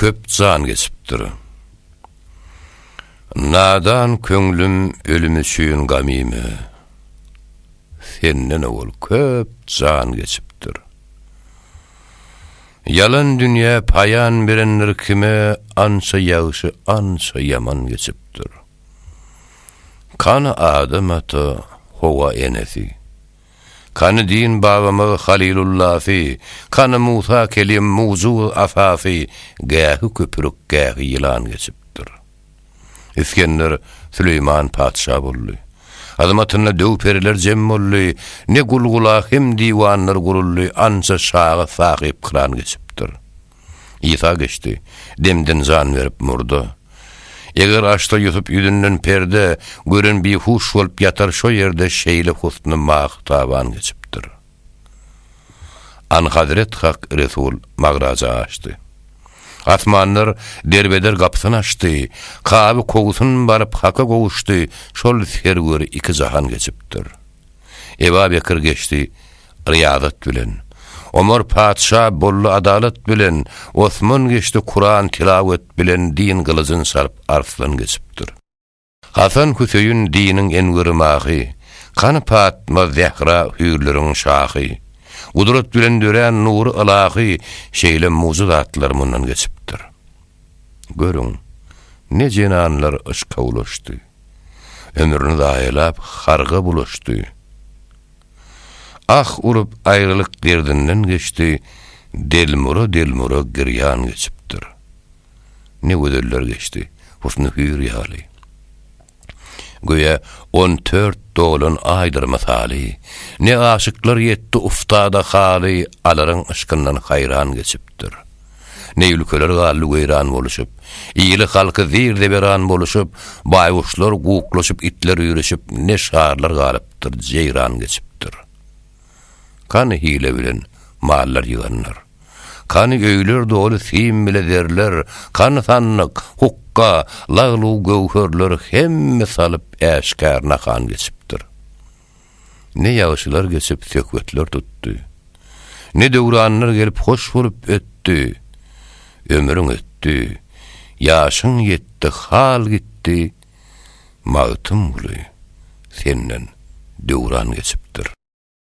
köp jan geçipdir. Nadan köňlüm ölüm üçin gam iýme. Senden owal köp jan geçipdir. Ýalan dünýä paýan berendir kime ança ýagşy ança ýaman geçipdir. Kany Adam ata, Howa enesi. Kany din babamyz Halilullasy, Kany Musa kelim mugjuz asasy, Gähi köpürük, gähi ýylan geçipdir. Isgender Süleýman patyşa boldy. Hyzmatynda döw-periler jem boldy, Ne gul-gula hem diwanlar guruldy, Ança şaga sahypkyran geçipdir. Isa geçdi, demden jan berip murda. Eger açsa Ýusup ýüzünden perde, Gören bihuş bolup ýatar şo ýerde Şeýle husny mahy taban geçipdir. Anhazret Hak Resul magraja aşdy. Asmanlar derbeder gapysyn açdy, Kaby kowsun baryp Haka gowuşdy, Şol serweri iki jahan geçipdir. Eba Bekir geçdi Ryýazat bilen. Omar patyşa boldy adalat bilen, Osman geçdi Kuran tilawet bilen din gylyjyn çalyp arslan geçipdir. Hasan Hüseýin diniň enweri mahy, Kany Patma Zähra hüýrleriň şahy. Gudrat bilen dörän nury ylahy, Şeýle mugjyzatlar mundan geçipdir. Görüň, ne jenanlar yşka ulaşdy. Ömrüni zaýalap harga bulaşdy. Ah urup aýralyk derdinden geçdi, Delmura-delmura girýan geçipdir. Ne gözeller geçdi, husny hüýr ýaly. Göýä on tört dolan aýdyr mysaly. Ne aşyklar ýetdi uftada haly, Alaryň yşkyndan haýran geçipdir. Ne ülkeler galdy weýran boluşyp, Ili halky zir-zeberan boluşyp, Baýguşlar guklaşyp, itler üýrüşip, Ne şarlar galypdyr, jeýran geçipdir. Kany hile bilen mallar ýyganlar? Kany öýler doly sim bile zerler, Kany sandyk, hukga, lagl-u göwherler Hemme salyp äşgär nahan geçipdir. Ne ýagşylar geçip söhbetler tutdy. Ne döwranlar gelip hoş bolup ötdi. Ömrüň ötdi, ýaşyň ýetdi, hal gitdi, Magtymguly, senden döwran geçipdir.